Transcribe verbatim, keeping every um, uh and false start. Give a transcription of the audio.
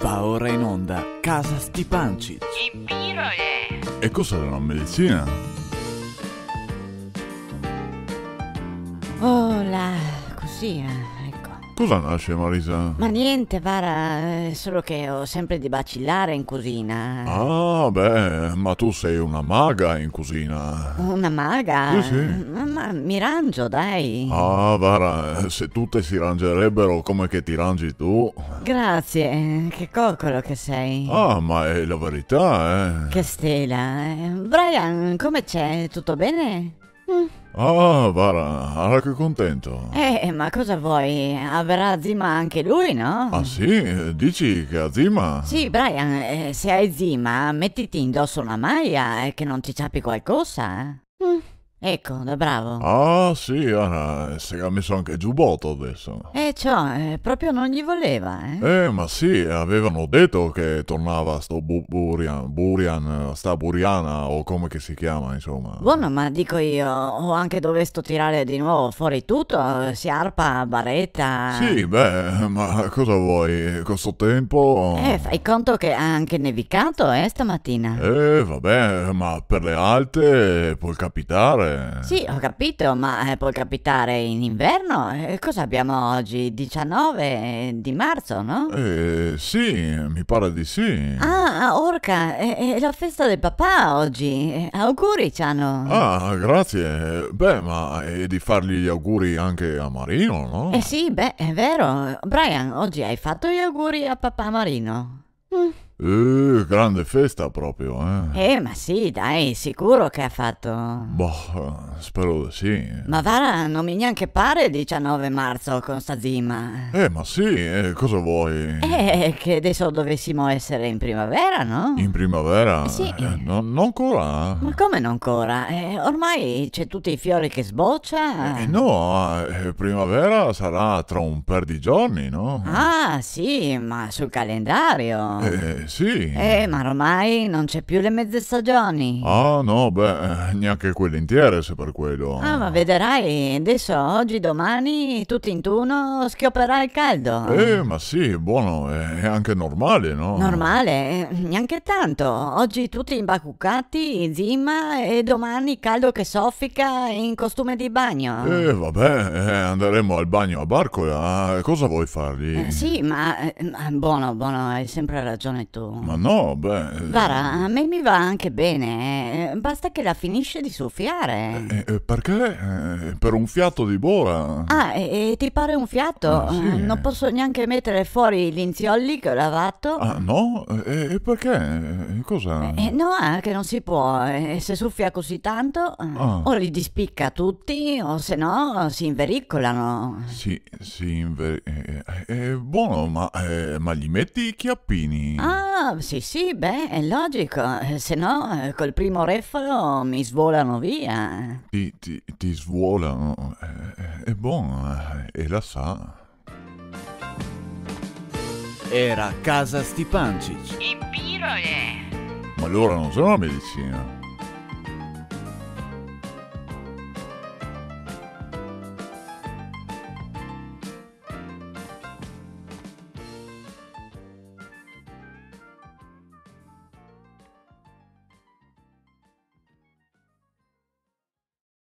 Va ora in onda Casa Stipancich. In pirole! E cosa xe na medicina? Oh là, cusì, eh, eco. Cosa nasce, Marisa? Ma niente, vara, eh, solo che ho sempre di bacillare in cusina. Ah, beh, ma tu sei una maga in cusina. Una maga? Sì, sì. Ma, ma mi rangio, dai. Ah, vara, se tutte si rangerebbero come che ti rangi tu. Grazie, che coccolo che sei. Ah, ma è la verità, eh. Che stela, eh. Brian, come c'è? Tutto bene? Ah, vara, ara che contento. Eh, ma cosa vuoi? Avrà zima anche lui, no? Ah sì? Dici che ha zima? Sì, Brian, eh, se hai zima, mettiti indosso una maglia, eh, che non ti ciappi qualcosa, eh. Mm, ecco, da bravo. Ah sì, ara, se ga meso anche el giuboto adeso. Eh, ciò, eh, proprio non gli voleva, eh. Eh, ma sì, avevano detto che tornava sto bu- Burian, Burian, sta Buriana o come che si chiama, insomma. Buono, ma dico io, ho anche dovesto tirare di nuovo fuori tutto, eh, siarpa, baretta. Sì, beh, ma cosa vuoi, con sto tempo? Eh, fai conto che ha anche nevicato, eh, stamattina. Eh, vabbè, ma per le alte può capitare. Sì, ho capito, ma, eh, può capitare in inverno? Eh, cosa abbiamo oggi? diciannove di marzo, no? Eh, sì, mi pare di sì. Ah, ah, orca, è, è la festa del papà oggi. Eh, auguri, Ciano. Ah, grazie. Beh, ma è di fargli gli auguri anche a Marino, no? Eh sì, beh, è vero. Brian, oggi hai fatto gli auguri a papà Marino? Mm. Eh, grande festa proprio, eh. Eh, ma sì, dai, sicuro che ha fatto. Boh, spero di sì. Ma vara, non mi neanche pare diciannove marzo con sta zima. Eh, ma sì, eh, cosa vuoi? Eh, che adesso dovessimo essere in primavera, no? In primavera? Sì. Eh, no, non ancora. Ma come non ancora? Eh, ormai c'è tutti i fiori che sboccia. Eh, no, eh, primavera sarà tra un per di giorni, no? Ah, sì, ma sul calendario. Eh, sì. Eh, ma ormai non c'è più le mezze stagioni. Ah, no, beh, eh, neanche quelle intiere, se per quello. Ah, ma vedrai, adesso, oggi, domani, tutt'intuno schiopperà il caldo. Eh, ma sì, buono, è, è anche normale, no? Normale? Eh, neanche tanto. Oggi tutti imbacuccati, in zima, e domani caldo che soffica in costume di bagno. Eh, vabbè, eh, andremo al bagno a Barcola, eh, cosa vuoi fargli? Eh, sì, ma, eh, ma buono, buono, hai sempre ragione tu. Ma no, beh. Vara, a me mi va anche bene, eh, basta che la finisce di soffiare. Eh, eh, perché? Eh, per un fiato di bora. Ah, e, e ti pare un fiato? Ah, sì. Eh, non posso neanche mettere fuori i linzioli che ho lavato? Ah, no? E, e perché? Eh, cosa? Eh, no, eh, che non si può. Eh, se soffia così tanto, eh, Ah. O li dispicca tutti, o se no si invericolano. Sì, sì, inver- eh, eh, eh, buono, ma, eh, ma gli metti i chiappini? Ah, sì, sì, beh, è logico. Eh, se no, eh, col primo refolo mi svolano via. Ti, ti, ti svolano? Eh, eh, è buono, eh, e la sa. Era Casa Stipancich. Ma allora non è una medicina.